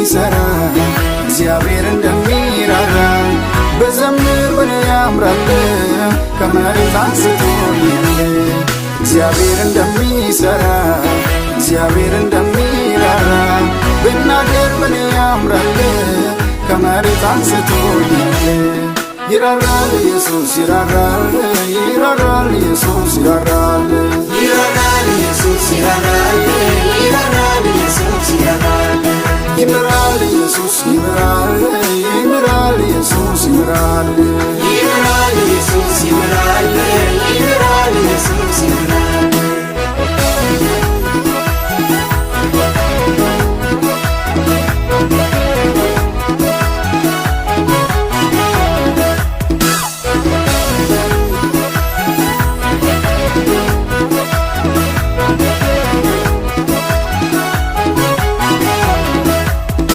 እንደሚሰራ፣ እግዚአብሔር እንደሚራራ ብዘምር በኔ ያምራል፣ ከመሬት አንስቶኛል። እግዚአብሔር እንደሚሰራ፣ እግዚአብሔር እንደሚራራ ብናገር በኔ ያምራል፣ ከመሬት አንስቶኛል። ይራራል ኢየሱስ ይራራል፣ ይራራል ኢየሱስ ይራራል፣ ይራራል ኢየሱስ ይራራል፣ ይራራል ኢየሱስ ይራራል፣ ይምራል ኢየሱስ ይምራል፣ ይምራል ኢየሱስ ይምራል፣ ይምራል ኢየሱስ ይምራል፣ ይምራል ኢየሱስ ይምራል።